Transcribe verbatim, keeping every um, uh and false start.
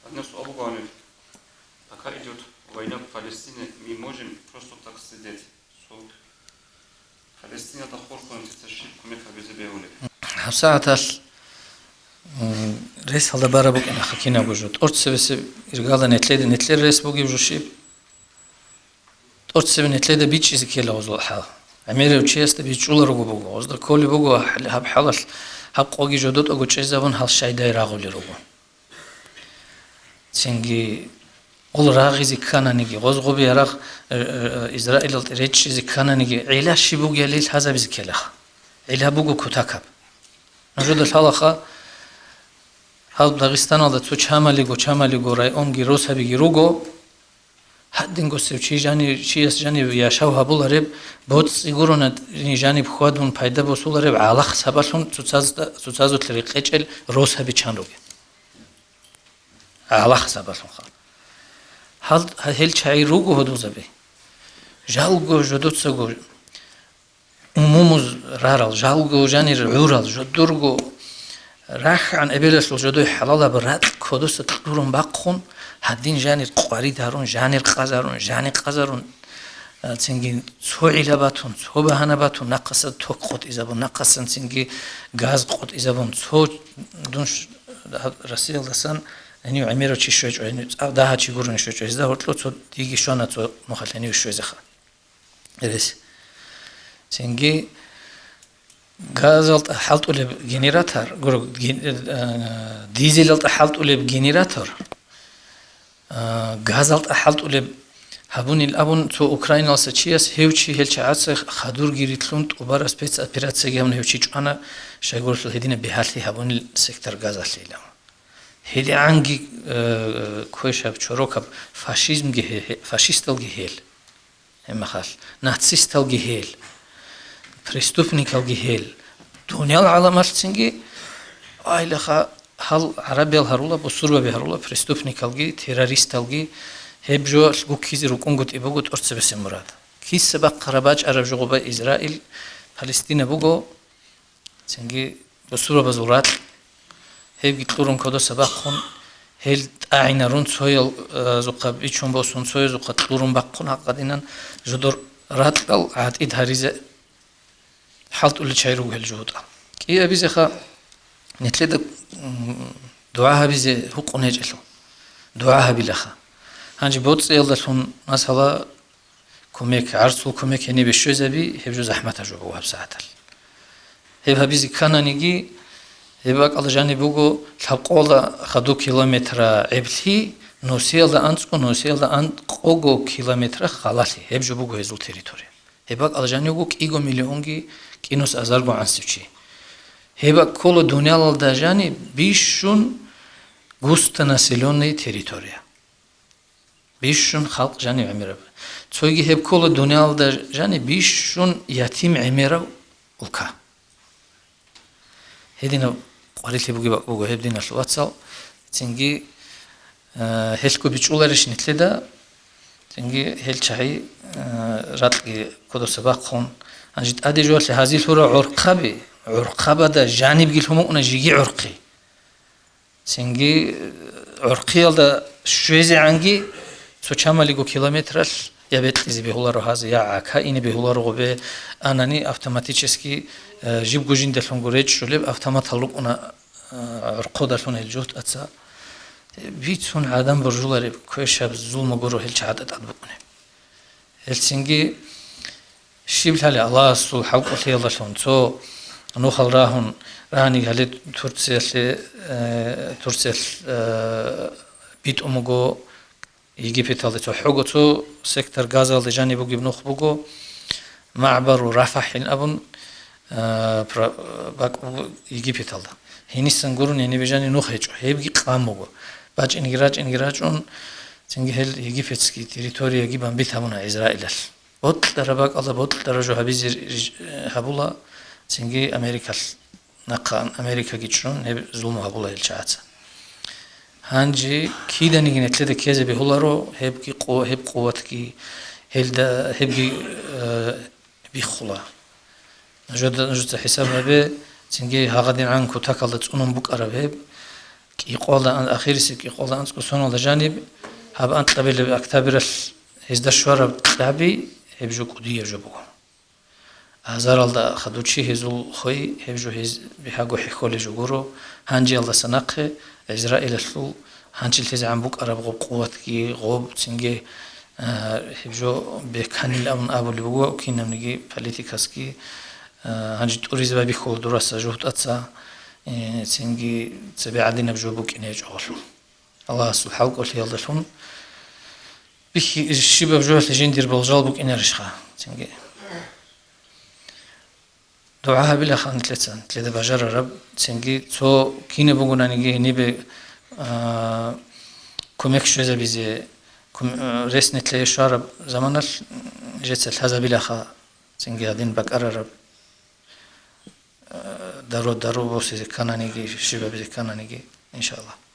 Гьадинаб суал буго гьаниб. Пока идет война в Палестине, мы можем просто так сидеть. Цо Палестиналда хурхун цеца щиб кумек гьабизе бегьулеб? ГьабсагӀаталъ, м, ресалда бараб букӀинаха кинабго жо. ТӀорцебесеб иргала нетлъеде, нетлъер рес бугеб жо щиб? ТӀорцебе нетлъеда бичӀчӀизе ккела гъозул хӀал. ГӀемерав чиясда бичӀчӀуларуго буго. Гъозда кколеб буго гьаб хӀалалъ, гьаб къоги жодотӀаго чӀезабун гьал щайдай рагъулел руго. Цинги гъол рагъизе ккананиги, гъоз гъоби ярагъ, э, э, Израилалде речӀчӀизе ккананиги, гӀела щиб бугелил лъазабизе ккелаха. ГӀела буго кутакаб. Нужеда лъалаха, гьаб Дагъистаналда цо чамалиго, чамалиго районги росабиги руго, гьадинго цев чи жани-, чияс жанив яшав гьабулареб, боцӀи гурони жаниб хьвадун пайда босулареб гӀалахъ сабаблъун цоцазда-, цоцазулъ рекъечӀел росаби чан ругел. ГӀалахъ сабаблъунха. Гьал-, гьел чагӀи руго гьудулзаби. Жалго жодоцаго умумуз рарал, жалго жанир гӀурал, жодорго рахъан эбелалъул жодой хӀалалаб ракь кодоса кьурун бахъун, гьадин жанир къварид гьарун, жанир къазарун, жани къазарун, а, цинги цо гӀилла батун, цо багьана батун, нахъаса ток къотӀизабун, нахъасан цинги газ къотӀизабун, цо дун ш-, гьаб Россиялдасан гьенив гӀемерав чи щвечӀо, гьенив цӀакъ дагьав чи гурони щвечӀо, гьезда гьоркьо цо диги щвана цо нухалъ гьенив щвезеха. Гьерес. Цинги газалда хӀалтӀулеб генератор, гуро, ген-, э, дизелалда хӀалтӀулеб генератор, э, газалда хӀалтӀулеб гьабунил абун, цо украиналса чияс гьев чи гьел чагӀаца хадурги рилълъун тӀубараб спецоперацияги гьабун гьев чи чӀвана, щайгурелъул гьединаб бигьалъи гьабунил сектор Газалъе илан. ГьелигӀанги, э, квешаб, чорокаб фашизмги гье-, гье-, фашисталги гьел. Гьеб мехалъ нацисталги гьел, преступникалги гьел. Дуниял гӀаламалъцинги, айлаха, гьал гӀарабиял гьарула, бусурбаби гьарула, преступникалги, террористалги, гьеб жоялъ гуккизе рукӀунгутӀи буго тӀорцебесеб мурад. Киса бахъараб бачӀараб жо гъоба Израил, Палестина буго, цинги бусурбабазул ракь, гьебги кьурун кодоса бахъун, гьел тӀагӀинарун цоял, э, зухъа бичун босун, цоязухъа кьурун бахъун гьакъадинан жодор ракьал гӀатӀид гьаризе хӀалтӀулел чагӀи руго гьел жугьутӀал. КӀиабизеха, нетлъеда, м, дугӀа гьабизе гьукъун гьечӀелъул. ДугӀа гьабилаха. Гьанже боцӀиялдалъун, масала, кумек, гӀарцул кумек гьенибе щвезаби, гьеб жо захӀматаб жо буго гьабсагӀаталъ. Гьеб гьабизе ккананиги, гьеб бакӀалда жаниб буго лъабкъоялда хадуб километра гӀеблъи, нусиялда анцӀго, нусиялда анкьго километра халалъи, гьеб жо буго гьезул территория. Гьеб бакӀалда жаниб буго кӀиго миллионги кӀинус азарго гӀансив чи. Гьеб бакӀ ккола дуниялалда жаниб бищун густонаселённый территория. Бищун халкъ жанив гӀемераб. Цоги гьеб ккола дуниялда жанив бищун ятим гӀемерав улка. Гьединаб къварилъи бугеб буго гьеб, диналъул вацал. Цинги, э, гьелъго бичӀчӀуларищ нилъеда, цинги гьел чагӀи, э, ракьги кодоса бахъун. Гьанже тӀаде жоялъе гьазилъура гӀурхъаби, гӀурхъабада жанибги лъумукӀуна жеги гӀурхъи. Цинги, э, гӀурхъиялда щвезегӀанги цо чамалиго километралъ я бекьизе бегьуларо гьазе, я гӀака ине бегьуларо гъобе, анани автоматически, э, жибго жиндалъунго речӀчӀулеб автоматал рукӀуна, э, гӀурхъудалъун гьел жугьутӀаца. Бицун гӀадан буржулареб квешаб зулму гуро гьел чагӀазда тӀад букӀунеб. Гьелцинги щиб лъали Аллагьасул хӀалкӀолъиялдалъун цо нухал рагьун, рагьаниги гьале Турциялъе, э, Турциялъ, э, битӀун буго Египеталде цохӀого, цо сектор Газалде жаниб бугеб нух буго, МагӀбару РафахӀин абун, э, про-, бакӀ буго Египеталда. Гьенисан гурони гьенибе жаниб нух гьечӀо, гьебги къан буго. БачӀинги рачӀинги рачӀун, цинги гьел египетский территорияги бомбит гьабуна Израилалъ. Бокьараб бакӀалда бокьараб жо гьабизе риж-, гьабула, цинги Америкалъ, нахъа Америкаги чӀун, гьеб зулму гьабула гьел чагӀаца. Гьанже киданиги нилъеда ккезе бегьуларо гьебги къу-, гьеб къуватги, гьелда гьебги, э, биххула. Нужеда, нужеца хӀисаб гьабе, цинги гьагъадин гӀан кутакалда цӀунун букӀараб гьеб, кӀикъоялда ан-, ахирисеб кӀикъоялда анцӀго соналда жаниб, гьаб анкьабилеб октябралъ гьезда щвараб кьаби гьеб жо кӀудияб жо буго. Азаралда хадув чи гьезул хвей гьеб жо гьез бихьаго хӀехьолеб жо гуро, гьанжеялдаса нахъе Израилалъул гьанжелъизегӀан букӀараб гъоб къуватги, гъоб цинги, а, гьеб жо беканил абун абулеб буго кинабниги политикасги, а, гьанже тӀуризе байбихьула дураса жугьутӀаца, э, цинги цебе гӀадинаб жо букӀине гьечӀо гъолъул. Аллагьасул хӀалкӀолъиялдалъун бихьи-, щибаб жоялъе жиндир болжал букӀинарищха? Цинги дугӀа гьабилаха нилъеца, нилъеда бажарараб, цинги цо кинаб бугонаниги гьенибе, а, кумек щвезабизе, кум-, а, рес нилъее щвараб заманалъ жеца лъазабилаха, цинги гьадин бакӀарараб, а, дару-, дару босизе ккананиги, щибабизе ккананиги, иншаллагь.